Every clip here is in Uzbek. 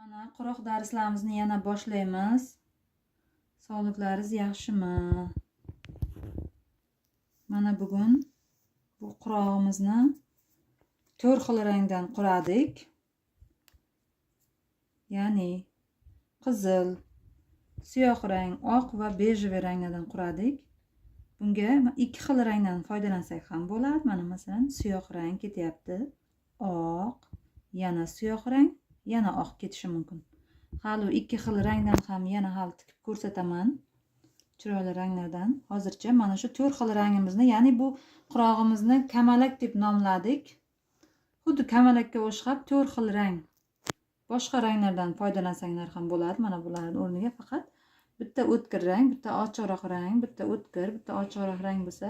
Mana quruq darslarimizni yana boshlaymiz. Sog'liqlaringiz yaxshimi? Mana bugun bu qurog'imizni 4 xil rangdan quradik. Ya'ni qizil, siyoh rang, oq va bejeviy ranglardan quradik. Bunga 2 xil rangdan foydalansak ham bo'ladi. Mana masalan, siyoh rang ketyapti, oq, yana siyoh rang, yana oq ketishi mumkin. Hali 2 xil rangdan ham yana hali tikib ko'rsataman. Chiroyli ranglardan. Hozircha mana shu 4 xil rangimizni, ya'ni bu qurog'imizni kamalak deb nomladik. Xuddi kamalakka o'xshab 4 xil rang. Boshqa ranglardan foydalansanglar ham bo'ladi. Mana bularning o'rniga faqat bitta o'tkir rang, bitta ochiqroq rang, bitta o'tkir, bitta ochiqroq rang bo'lsa,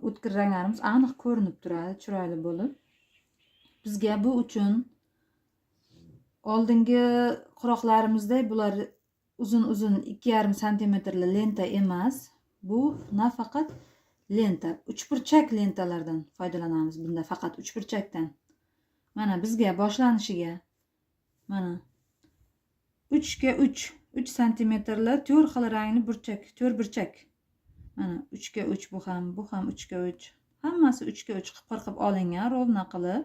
o'tkir ranglarimiz aniq ko'rinib turadi, chiroyli bo'lib. Bizga bu uchun oldingi quroqlarimizda bular uzun-uzun 2,5 santimetrli lenta emas. Bu nafaqat lenta, uchburchak lentalardan foydalanamiz bunda, faqat uchburchakdan. Mana bizga boshlanishiga mana 3 ga 3, 3 santimetrli 4 xil rangli burchak, 4 burchak. Mana 3 ga 3 bu ham, bu ham 3 ga 3. Hammasi 3 ga 3 qilib qirqib olingan, rovna qilib.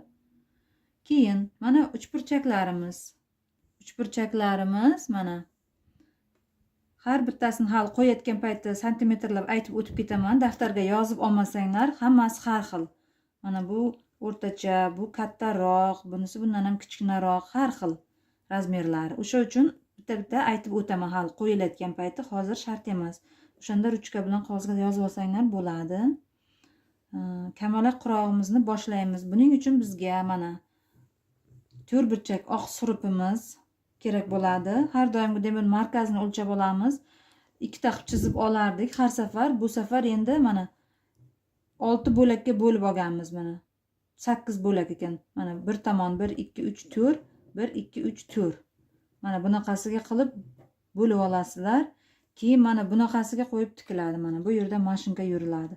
Keyin mana uchburchaklarimiz. Uchburchaklarimiz mana har bittasini hali qo'yayotgan paytda santimetrlab aytib o'tib ketaman. Daftarga yozib olmasanglar, hammasi har xil. Mana bu o'rtacha, bu kattaroq, bunisi bundan ham kichkinaroq, har xil razmerlari. O'sha uchun bitta-bitta aytib o'taman hali qo'yilayotgan payti, hozir shart emas. O'shanda ruchka bilan qog'ozga yozib olsanglar bo'ladi. Kamalak qurog'imizni boshlaymiz. Buning uchun bizga mana 4 burchak oq surupimiz kerak bo'ladi. Har doimgidek buni markazini o'lchab olamiz. Ikkita qilib chizib olardik har safar. Bu safar endi mana 6 bo'lakka bo'lib olganmiz mana. 8 bo'lak ekan. Mana bir tomon 1 2 3 4, 1 2 3 4. Mana bunaqasiga qilib bo'lib olasizlar. Keyin mana bunaqasiga qo'yib tikiladi. Mana bu yerda mashinka yuriladi.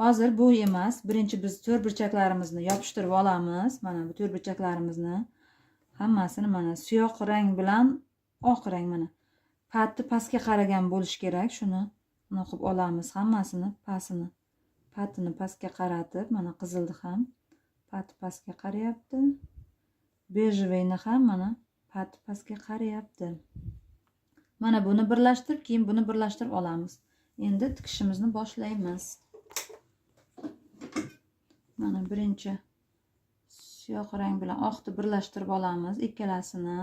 Hozir bu emas. Birinchi biz 4 burchaklarimizni yopishtirib olamiz. Mana bu 4 burchaklarimizni hammasini mana siyoh rang bilan oq rang mana patti pastga qaragan bo'lish kerak. Shuni bunday qilib olamiz hammasini, pastini, patini pastga qaratib, mana qizilni ham patti pastga qarayapti. Bejeviyni ham mana patti pastga qarayapti. Mana buni birlashtirib, keyin buni birlashtirib olamiz. Endi tikishimizni boshlaymiz. Mana birinchi siyoh rang bilan oqni birlashtirib olamiz ikkalasini.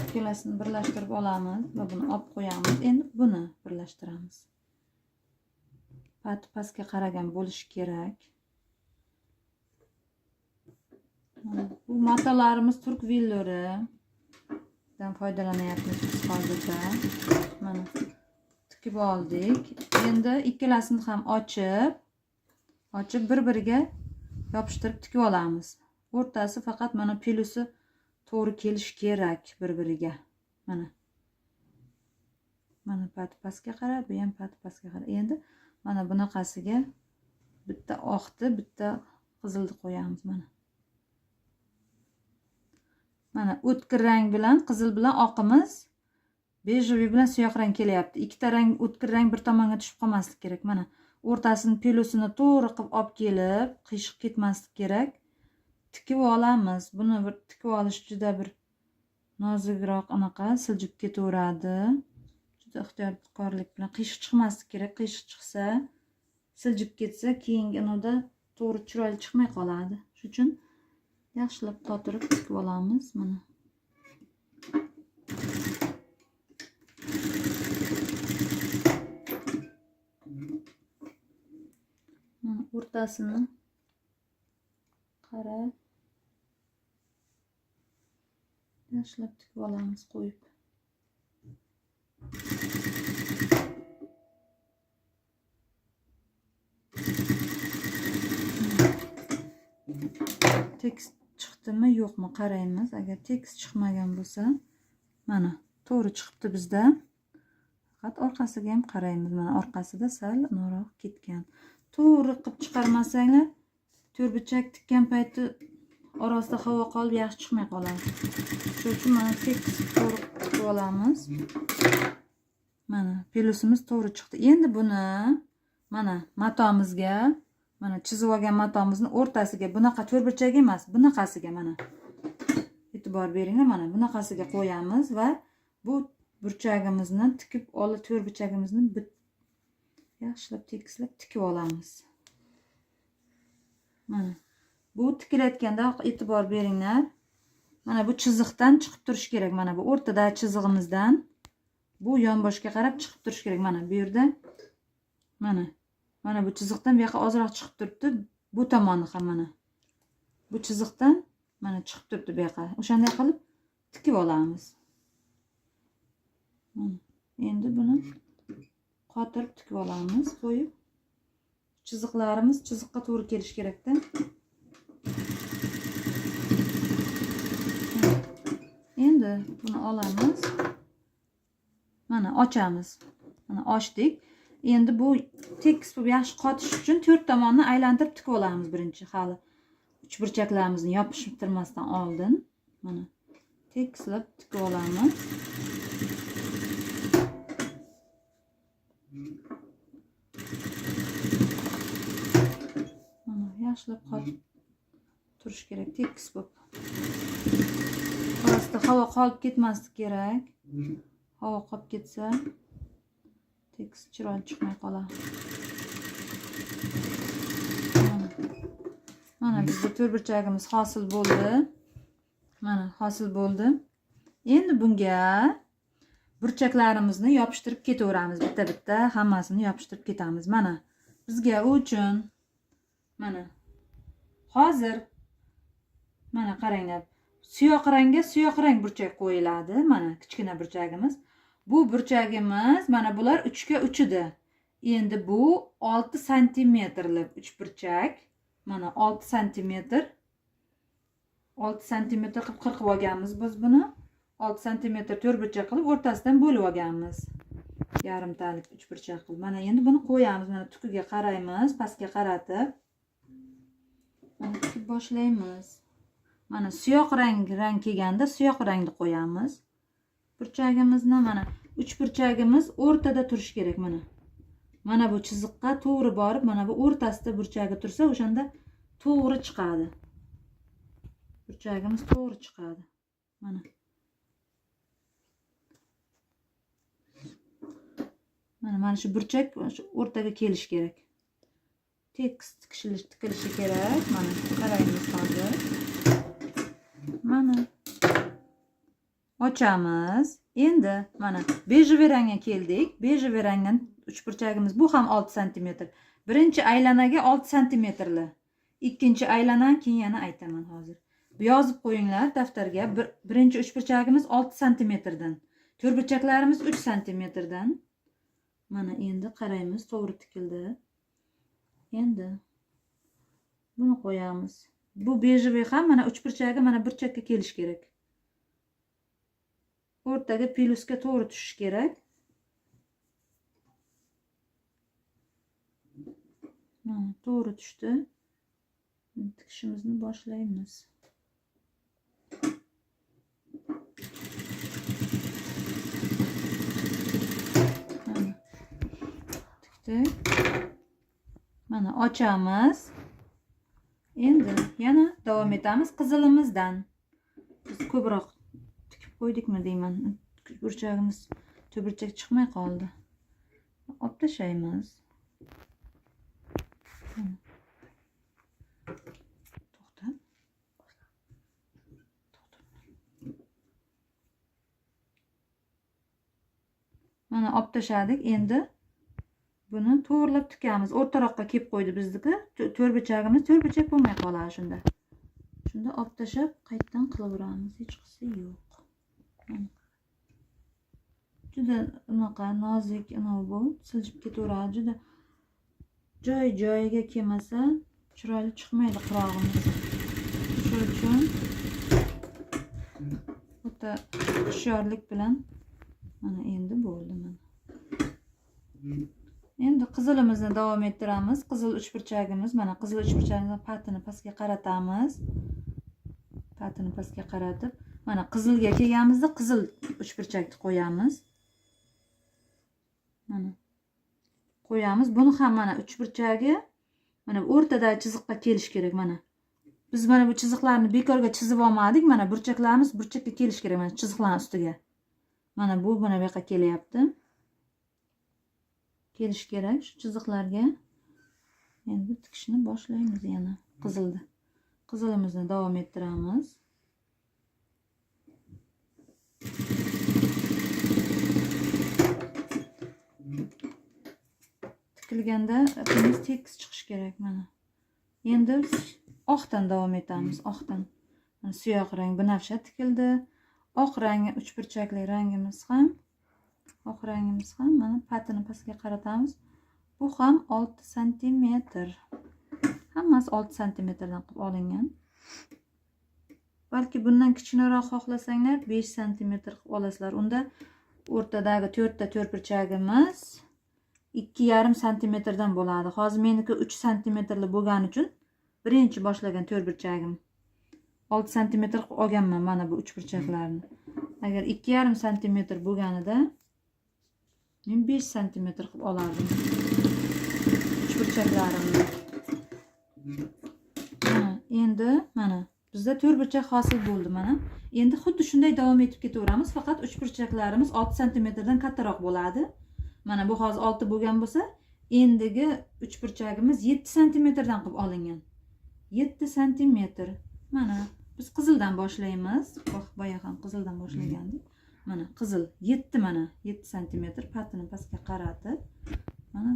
Ikkalasini birlashtirib olamiz va buni olib qo'yamiz. Endi buni birlashtiramiz. Pati pastga qaragan bo'lishi kerak. Bu matolarimiz turk villoridan foydalanyapmiz biz hozirda. Mana tikib oldik. Endi ikkalasini ham ochib bir-biriga yopishtirib tikib olamiz. O'rtasi faqat mana pelusi to'g'ri kelishi kerak bir-biriga. Mana. Mana pati pastga qarab, bu ham pati pastga qarab. Endi mana bunaqasiga bitta oqni, bitta qizilni qo'yamiz mana. Mana o'tkir rang bilan qizil bilan oqimiz, bejeviy bilan siyoh rang kelyapti. Ikkita rang, o'tkir rang bir tomonga tushib qolmaslik kerak. Mana o'rtasini pelusini to'g'ri qilib olib kelib, qiyshiq ketmaslik kerak. Tikib olamiz. Buni bir tikib olish juda bir nozikroq anaqa siljib ketaveradi. Juda ehtiyotkorlik bilan qiyshiq chiqmaslik kerak. Qiyshiq chiqsa, siljib ketsa, keyingi unda to'g'ri chiroyli chiqmay qoladi. Shuning uchun yaxshilab qotirib tikib olamiz mana. Mana o'rtasini qarab yaxshilab tikib olamiz qo'yib. Tekst chiqdimi yo'qmi qaraymiz. Agar tekst chiqmagan bo'lsa, mana to'g'ri chiqibdi bizda. Faqat orqasiga ham qaraymiz. Mana orqasida sal noroq ketgan. To'g'ri qilib chiqarmasanglar, to'rtburchak tikkan payti orasida havo qolib yaxshi chiqmay qoladi. Shuning uchun mana tekis to'g'ri qilib olamiz. Mana pelusimiz to'g'ri chiqdi. Endi buni mana matomizga, mana chizib olgan matomizni o'rtasiga, bunaqa to'rtburchak emas, bunaqasiga mana e'tibor beringlar, mana bunaqasiga qo'yamiz va bu burchagimizni tikib olib, to'rtburchagimizni yaxshilab tekislab tikib olamiz. Mana bu tikilayotganda e'tibor beringlar. Mana bu chiziqdan chiqib turishi kerak. Mana bu o'rtada chizig'imizdan bu yonboshga qarab chiqib turishi kerak. Mana bu yerda mana bu chiziqdan bu yoqqa ozroq chiqib turibdi. Bu tomoni ham mana bu chiziqdan mana chiqib turibdi bu yoqqa. O'shanday qilib tikib olamiz. Mana endi buni qotirib tikib olamiz, qo'yib chiziqlarimiz chiziqqa to'g'ri kelishi kerakda. Endi buni olamiz. Mana ochamiz. Mana ochdik. Endi bu tekis bo'lib yaxshi qotish uchun to'rt tomonni aylantirib tikib olamiz birinchi, hali uchburchaklarimizni yopishtirmasdan oldin. Mana tekislab tikib olamiz. Mana yaxshilab qotib turish kerak, tekis bo'lib. Orasida havo qolib ketmasligi kerak. Havo qolib ketsa tekis chiroyli chiqmay qoladi. Mana bizda to'rtburchagimiz hosil bo'ldi. Mana hosil bo'ldi. Endi bunga burchaklarimizni yopishtirib ketaveramiz. Bitta-bitta hammasini yopishtirib ketamiz. Mana bizga u uchun mana hozir mana qaranglar. Siyoh rangga siyoh rang burchak qo'yiladi. Mana kichkina burchagimiz. Bu burchagimiz mana bular 3 ga 3 edi. Endi bu 6 santimetrlik uchburchak. Mana 6 santimetr. 6 santimetr qilib qirqib olganmiz biz buni. 6 santimetr to'rtburchak qilib o'rtasidan bo'lib olganmiz. Yarimtalik uchburchak qilib. Mana endi buni qo'yamiz. Mana tukiga qaraymiz, pastga qaratib. Mana tikib boshlaymiz. Mana siyoh rang kelganda siyoh rangni qo'yamiz. Burchagimizni mana uchburchagimiz o'rtada turishi kerak mana. Mana bu chiziqqa to'g'ri borib, mana bu o'rtasida burchagi tursa, o'shanda to'g'ri chiqadi. Burchagimiz to'g'ri chiqadi. Mana. Mana shu burchak shu o'rtaga kelishi kerak. Tekis tikilishi kerak. Mana qaraymiz hozir. Mana ochamiz. Endi mana bejiviy rangga keldik. Bejiviy rangdan uchburchagimiz bu ham 6 santimetr. Birinchi aylanaga 6 santimetrli. Ikkinchi aylanani keyin yana aytaman hozir. Yozib qo'yinglar daftarga. Birinchi uchburchagimiz 6 santimetrdan. To'rtburchaklarimiz 3 santimetrdan. Mana endi qaraymiz, to'g'ri tikildi. Endi buni qo'yamiz. Bu bejiviy ham mana uchburchagi mana burchakka kelishi kerak. O'rtaga plyusga to'g'ri tushishi kerak. Mana to'g'ri tushdi. Tikishimizni boshlaymiz. Mana tikdik. Mana ochamiz. Endi yana davom etamiz qizilimizdan. Biz ko'proq tikib qo'ydikmi deyman. Burchagimiz to'rtburchak chiqmay qoldi. Olib tashlaymiz. To'xta. Mana olib tashladik. Endi buni to'g'rilab tikamiz. O'rtaroqqa kelib qo'ydi bizniki. To'rtburchagimiz to'rtburchak bo'lmay qoladi shunda. Shunda olib tashlab qaytadan qilaveramiz. Hech qisi yo'q. Mana. Juda unaqa nozik anavi bu, siljib ketaveradi. Juda joy-joyiga kelmasa chiroyli chiqmaydi qirog'imiz. Shuning uchun o'ta hushyorlik bilan mana endi bo'ldi mana. Endi qizilimizni davom ettiramiz. Qizil uchburchagimiz, mana qizil uchburchagimizni patini pastga qaratamiz. Patini pastga qaratib, mana qizilga kelganimizda qizil uchburchakni qo'yamiz. Mana qo'yamiz. Buni ham mana uchburchagi mana o'rtadagi chiziqqa kelish kerak mana. Biz mana bu chiziqlarni bekorga chizib olmadik. Mana burchaklarimiz burchakka kelish kerak mana chiziqlarning ustiga. Mana bu mana bu yoqqa kelyapti. Kelish kerak shu chiziqlarga. Endi tikishni boshlaymiz yana qizilni. Qizilimizni davom ettiramiz. Tikilganda ipimiz tekis chiqishi kerak mana. Endi oqdan davom etamiz, oqdan. Mana siyoh rang binafsha tikildi. Oq rangi uchburchakli rangimiz ham, oq rangimiz ham mana patini pastga qaratamiz. Bu ham 6 santimetr. Hammasi 6 santimetrdan qilib olingan. Balki bundan kichkinaroq xohlasanglar 5 santimetr qilib olasizlar. Unda o'rtadagi to'rtta to'rtburchagimiz 2,5 santimetrdan bo'ladi. Hozir meniki 3 santimetrli bo'lgani uchun birinchi boshlagan to'rtburchagim 6 santimetr qilib olganman mana bu uchburchaklarni. Agar 2,5 santimetr bo'lganida men 5 santimetr qilib olardim uchburchaklarimni. Mana endi mana bizda to'rtburchak hosil bo'ldi mana. Endi xuddi shunday davom etib ketaveramiz, faqat uchburchaklarimiz 6 santimetrdan kattaroq bo'ladi. Mana bu hozir 6 bo'lgan bo'lsa, endigi uchburchagimiz 7 santimetrdan qilib olingan. 7 santimetr. Mana biz qizildan boshlaymiz. Oh, boya ham qizildan boshlagandik. Mana qizil 7, mana 7 santimetr patini pastga qaratib mana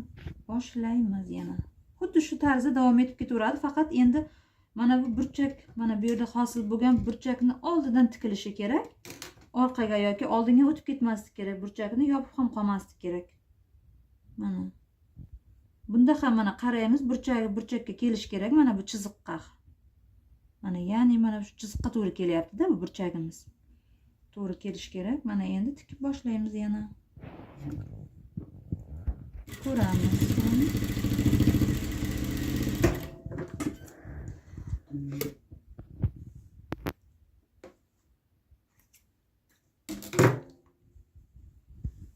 boshlaymiz yana. Xuddi shu tarzda davom etib ketaveradi, faqat endi mana bu burchak, mana bu yerda hosil bo'lgan burchakni oldidan tikilishi kerak. Orqaga yoki oldinga o'tib ketmaslik kerak, burchakni yopib ham qolmaslik kerak. Mana bunda ham mana qaraymiz, burchagi burchakka kelishi kerak mana bu chiziqqa. Mana ya'ni mana shu chiziqqa to'g'ri kelyapti-da bu burchagimiz. To'g'ri kelishi kerak. Mana endi tikib boshlaymiz yana. Ko'ramiz.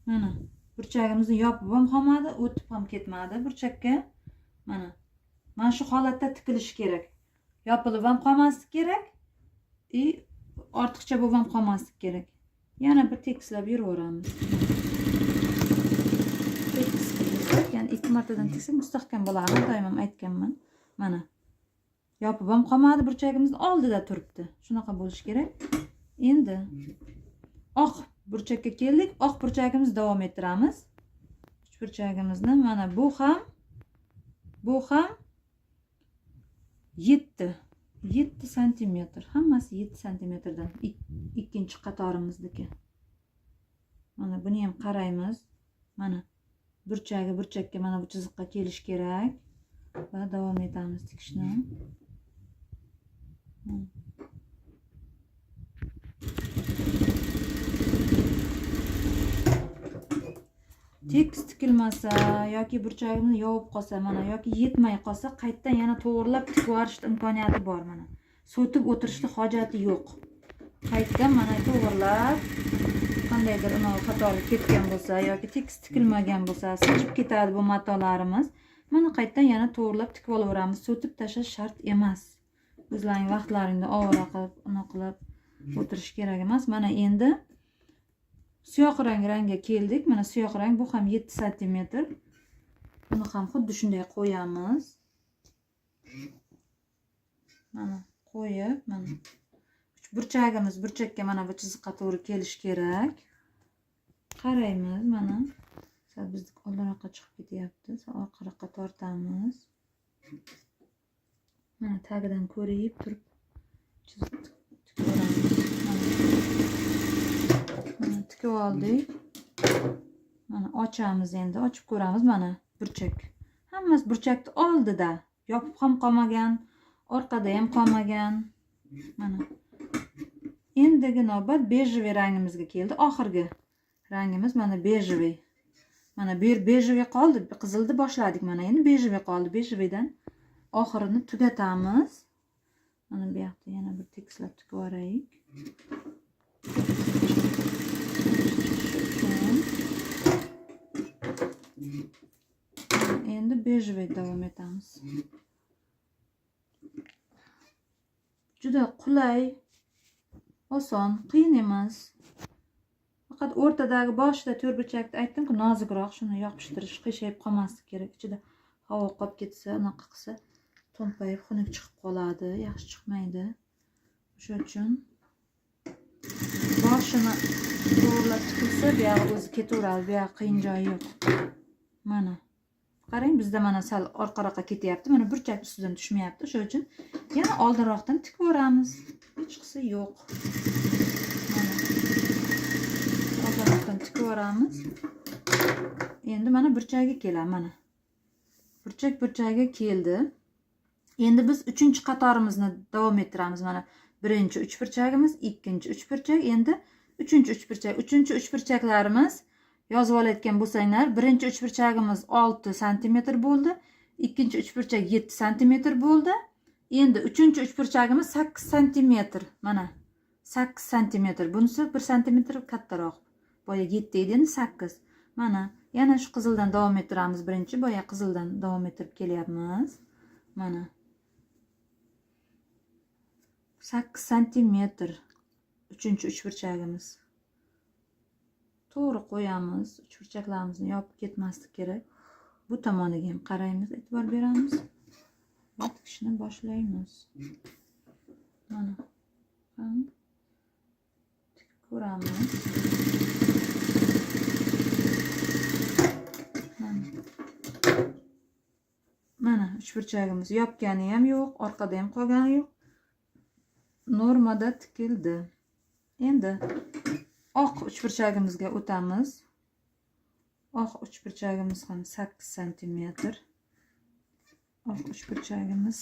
Mana burchagimizni yopib ham qolmadi, o'tib ham ketmadi burchakka. Mana mana shu holatda tikilishi kerak. Yopilib ham qolmaslik kerak, ortiqcha bo'lib ham qolmaslik kerak. Yana bir tekislab yuraveramiz. Tekis qilsak, ya'ni 2 martadan tiksak mustahkam bo'ladi, doim ham aytganman. Mana yopib ham qolmadi, burchagimizni oldida turibdi. Shunaqa bo'lishi kerak. Endi oq burchakka keldik. Oq burchagimizni davom ettiramiz. Uchburchagimizni mana bu ham 7 santimetr. Hammasi 7 santimetrdan. Ikkinchi qatorimizniki. Mana buni ham qaraymiz. Mana burchagi burchakka mana bu chiziqqa kelish kerak va davom etamiz tikishni. Tekis tikilmasa yoki burchagimizni yopib qolsa, mana yoki yetmay qolsa, qaytadan yana to'g'rilab tikib yuborish imkoniyati bor mana. So'tib o'tirishni hojati yo'q. Qaytadan mana to'g'rilab qandaydir anavi xatolik ketgan bo'lsa yoki tekis tikilmagan bo'lsa, sichib ketadi bu matolarimiz. Mana qaytadan yana to'g'rilab tikib olaveramiz. So'tib tashlash shart emas. O'zlaring vaqtlaringni ovora qilib, uni qilib o'tirish kerak emas. Mana endi siyoh rang rangga keldik. Mana siyoh rang, bu ham 7 santimetr. Buni ham xuddi shunday qo'yamiz. Mana qo'yib, mana burchagimiz burchakka mana bu chiziqqa to'g'ri kelish kerak. Qaraymiz mana. Sal bizniki oldinroqqa chiqib ketyapti. Sal orqaroqqa tortamiz. Mana tagidan ko'rib turib chiziq tikib olamiz. Mana tikib oldik. Mana ochamiz endi, ochib ko'ramiz mana burchak. Hammasi burchakni oldida, yopib ham qolmagan, orqada ham qolmagan. Mana endigi navbat bejeviy rangimizga keldi. Oxirgi rangimiz mana bejeviy. Mana bu yer bejeviy qoldi, qizilni boshladik, mana endi bejeviy qoldi. Bejeviydan oxirini tugatamiz. Mana bu yoqda yana bir tekislab tikib yuboraylik. Endi bejeviy davom etamiz. Juda qulay, oson, qiyin emas. Faqat o'rtadagi boshida to'rtburchakni aytdim-ku, nozikroq shuni yopishtirish, qiyshayib qolmaslik kerak. Ichida havo qolib ketsa, anaqa qilsa, to'mpayib xunuk chiqib qoladi, yaxshi chiqmaydi. O'sha uchun boshini to'g'rilab tikilsa, bu yog'i o'zi ketaveradi, bu yog'i qiyin joyi yo'q. Mana qarang, bizda mana sal orqaroqqa ketyapti, mana burchak ustidan tushmayapti. O'sha uchun yana oldinroqdan tikib yuboramiz. Hechqisi yo'q. Mana oldinroqdan tikib yuboramiz. Endi mana burchagiga keladi, mana. Burchak burchagiga keldi. Endi biz 3-qatorimizni davom ettiramiz. Mana birinchi uchburchagimiz, ikkinchi uchburchak, endi uchinchi uchburchak. Uchinchi uchburchaklarimiz yozib olayotgan bo'lsanglar, birinchi uchburchagimiz 6 santimetr bo'ldi, ikkinchi uchburchak 7 santimetr bo'ldi. Endi uchinchi uchburchagimiz 8 santimetr. Mana 8 santimetr. Bunisi 1 santimetr kattaroq. Boya 7 edi, endi 8. Mana yana shu qizildan davom ettiramiz. Birinchi boya qizildan davom ettirib kelyapmiz. Mana 8 santimetr uchinchi uchburchagimiz. To'g'ri qo'yamiz. Uchburchaklarimizni yopib ketmaslik kerak. Bu tomoniga ham qaraymiz, e'tibor beramiz. Va tikishni boshlaymiz. Mana ham tikib ko'ramiz. Mana. Mana uchburchagimiz yopgani ham yo'q, orqada ham qolgani yo'q. Normada tikildi. Endi oq uchburchagimizga o'tamiz. Oq uchburchagimiz ham 8 santimetr. Oq uchburchagimiz.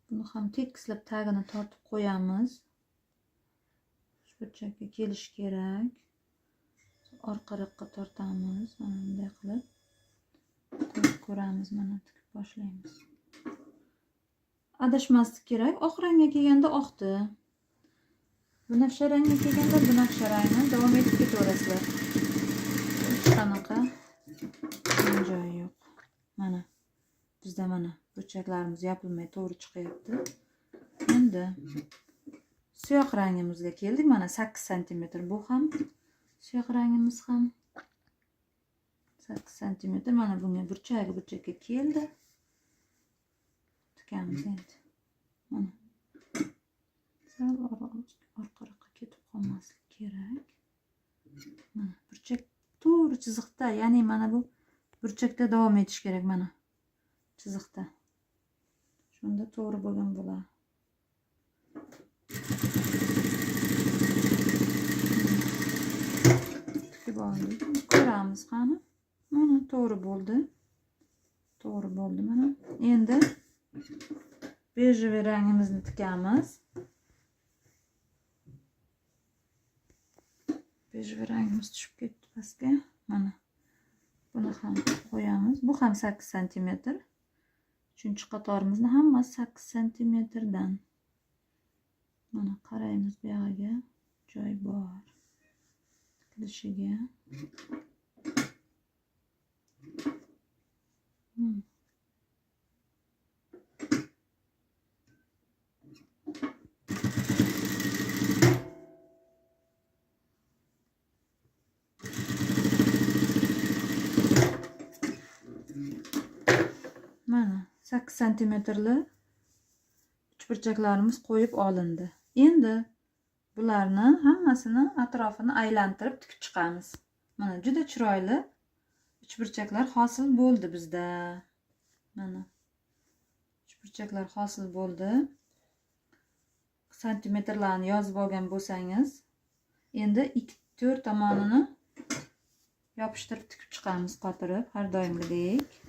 Buni ham tekislab tagini tortib qo'yamiz. Uchburchakka kelish kerak. Orqaroqqa tortamiz. Mana bunday qilib qo'yib ko'ramiz. Mana tikib boshlaymiz. Adashmaslik kerak. Oq rangga kelganda oqdi. Binafsha rangga kelganda binafsha rangni davom etib ketaverasizlar. Hech qanaqa joyi yo'q. Mana bizda mana burchaklarimiz yopilmay to'g'ri chiqyapti. Endi siyoh rangimizga keldik. Mana 8 santimetr bu ham siyoh rangimiz ham 8 santimetr. Mana bunga burchagi burchakka keldi. Tikamiz endi. Mana sal orqaroqqa ketib qolmaslik kerak. Mana burchak to'g'ri chiziqda, ya'ni mana bu burchakda davom etish kerak, mana chiziqda. Shunda to'g'ri bo'lgan bo'ladi. Tikib oldik. Ko'ramiz qani. Mana to'g'ri bo'ldi. To'g'ri bo'ldi mana. Endi bejeviy rangimizni tikamiz. Bejeviy rangimiz tushib ketdi pastga. Mana buni ham qo'yamiz. Bu ham 8 santimetr. 3-qatorimizni hammasi 8 santimetrdan. Mana qaraymiz bu yog'iga joy bor tikilishiga. Mana 8 santimetrli uchburchaklarimiz qo'yib olindi. Endi bularni hammasini atrofini aylantirib tikib chiqamiz. Mana juda chiroyli uchburchaklar hosil bo'ldi bizda. Mana uchburchaklar hosil bo'ldi. Santimetrlarni yozib olgan bo'lsangiz, endi 2-4 tomonini yopishtirib tikib chiqamiz, qotirib har doimgidek.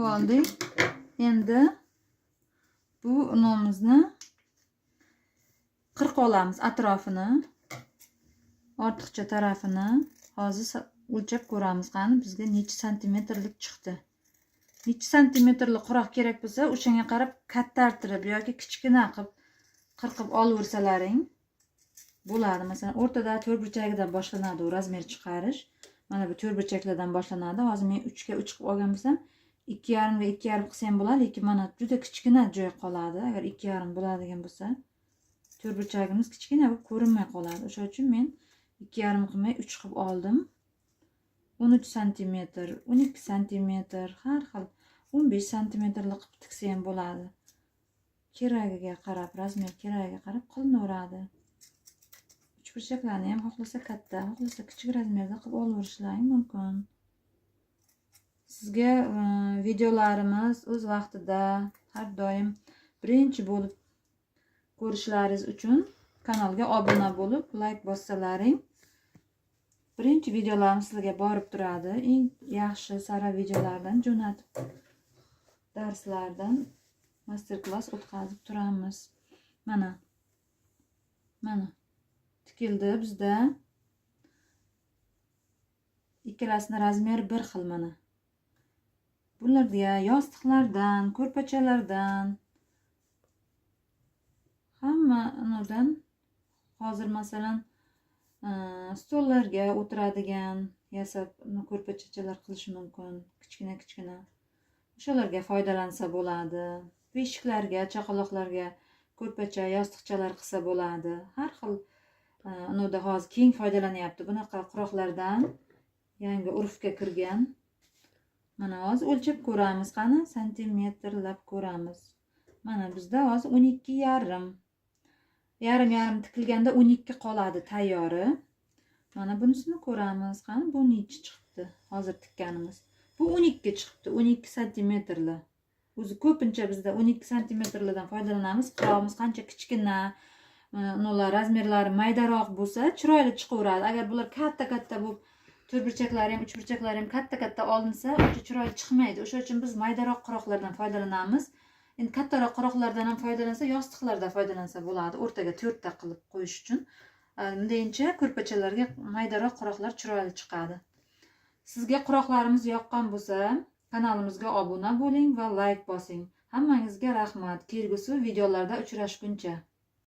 Tikib oldik. Endi bu unimizni qirqib olamiz atrofini, ortiqcha tarafini. Hozir o'lchab ko'ramiz, qani bizga necha santimetrlik chiqdi. Necha santimetrlik quroq kerak bo'lsa, o'shanga qarab kattartirib yoki kichkina qilib qirqib olaversalaring bo'ladi. Masalan, o'rtada to'rtburchagidan boshlanadi u razmer chiqarish. Mana bu to'rtburchaklardan boshlanadi. Hozir men 3 ga 3 qilib olgan bo'lsam, 2,5 ga 2,5 qilsam ham bo'ladi, lekin mana juda kichkina joy qoladi. Agar 2,5 bo'ladigan bo'lsa, to'rtburchagimiz kichkina bo'lib ko'rinmay qoladi. O'sha uchun men 2,5 qilmay 3 qilib oldim. 13 santimetr, 12 santimetr, har xil 15 santimetrli qilib tiksa ham bo'ladi. Keragiga qarab, razmer keragiga qarab qilinaveradi. Uchburchaklarni ham xohlasa katta, xohlasa kichik razmerda qilib olaverishlari mumkin. Sizga videolarimiz o'z vaqtida har doim birinchi bo'lib ko'rishlaringiz uchun kanalga obuna bo'lib, layk bossalaring, birinchi videolarimiz sizlarga borib turadi. Eng yaxshi sara videolardan jo'natib, darslardan master klass o'tkazib turamiz. Mana. Mana. Tikildi bizda. Ikkalasini razmeri bir xil mana. Bularga yostiqlardan, ko'rpachalardan, hamma anavidan hozir masalan stollarga o'tiradigan yasab ko'rpachachalar qilish mumkin, kichkina kichkina. O'shalarga foydalansa bo'ladi. Beshiklarga, chaqaloqlarga ko'rpacha, yostiqchalar qilsa bo'ladi. Har xil unida hozir keng foydalanyapti. Bunaqa quroqlardan yangi urfga kirgan. Mana hozir o'lchab ko'ramiz, qani santimetrlab ko'ramiz. Mana bizda hozir 12,5. Yarim yarim tikilganda 12 qoladi tayyori. Mana bunisini ko'ramiz. Qani bu nechi chiqibdi? Hozir tikkanimiz. Bu 12 chiqibdi, 12 santimetrli. O'zi ko'pincha bizda 12 santimetrlardan foydalanamiz. Qirog'imiz qancha kichkina, ular razmerlari maydaroq bo'lsa, chiroyli chiqaveradi. Agar bular katta-katta bo'lib, to'rtburchaklari ham, uchburchaklari ham katta-katta olinsa, uncha chiroyli chiqmaydi. O'sha uchun biz maydaroq qiroqlardan foydalanamiz. Endi kattaroq qiroqlardan ham foydalansa, yostiqlarda foydalansa bo'ladi, o'rtaga to'rtta qilib qo'yish uchun. Bundayincha ko'rpachalarga maydaroq qiroqlar chiroyli chiqadi. Sizga qiroqlarimiz yoqqan bo'lsa, kanalimizga obuna bo'ling va layk bosing. Hammangizga rahmat. Kelgusi videolarda uchrashguncha.